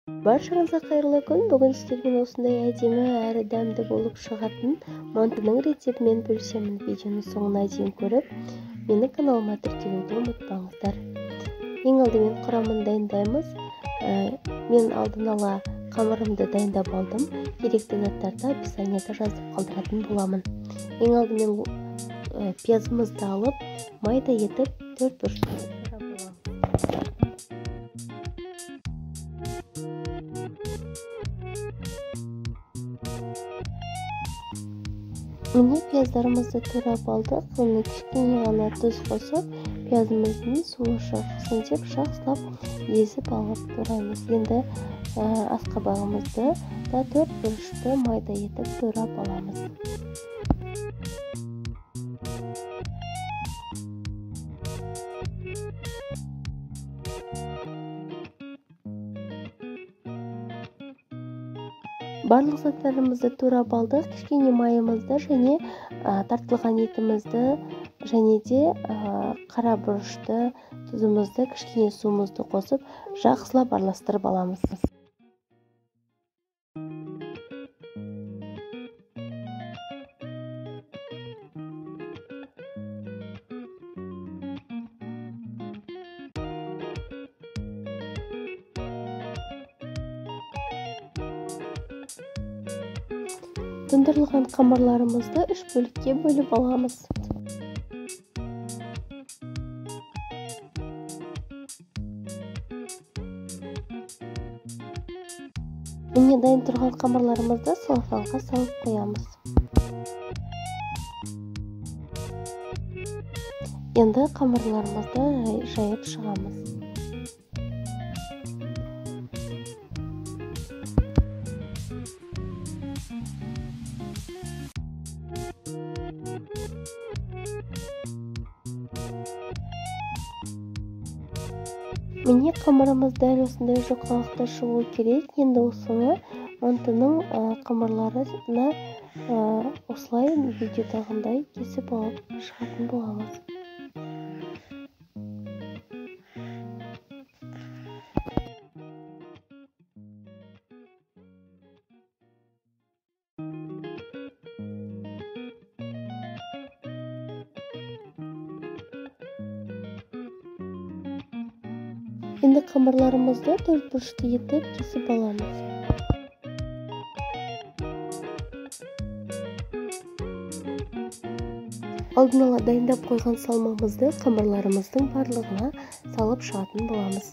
Баршаңызға қайырлы күн. Бүгін сіздермен осындай әдемі әрі дәмді болып шығатын мантының рецептімен бөлісемін. Видеоны соңына дейін көріп, менің каналыма тіркелуді ұмытпаңыздар. Ең алдымен құрамын дайындаймыз. Мен алдын ала қамырымды дайындап алдым. Керекті заттарды описанияда жазып қалдыратын боламын. Ең алдымен пиязымызды алып, майда етіп төрт бұрышты турап аламыз. Міне пияздарымызды турап алдық. Оны кішкене ғана тұз қосып, пиязымыздың суы шықсын деп жақсылап езіп алып тураймыз. Енді асқабағымызды да төрт бұрышты майда етіп турап аламыз. Барлық заттарымызды турап алдық. Кішкене майымызды және тартылған етімізді және де қара бұрышты, тұзымызды, кішкене суымызды қосып жақсылап араластырып аламыз. Dondurulған қамырларымызды үш бөлікке бөліп аламыз. Міне дайын тұрған қамырларымызды целлофанға салып қоямыз. Енді қамырларымызды жайып шығамыз. Міне қамырымыз дәл осындай жұқалықта шығу керек. Енді осыны мантының қамырларына осылай видеодағындай кесіп алып шығатын боламыз. Енді қамырларымызды төрт бұрышты етіп кесіп аламыз. Алдын ала дайындап қойған салмамызды қамырларымыздың барлығына салып шығатын боламыз.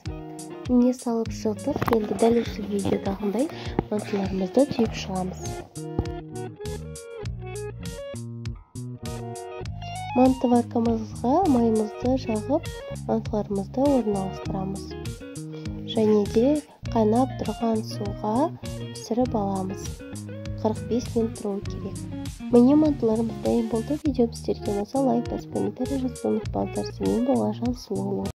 Міне салып шықтық. Енді дәл осы видеодағындай мантыларымызды түйіп шығамыз. Мантоваркамызға майымызды жағып, мантыларымызды орналастырамыз. Және де қайнап тұрған суға пісіріп аламыз. 45 минут тұруы керек. Міне мантыларымыз дайын болды. Видеом сіздерге ұнаса лайк басып, комментарий жазуды ұмытпаңыздар. Сіздермен болған Жансұлу.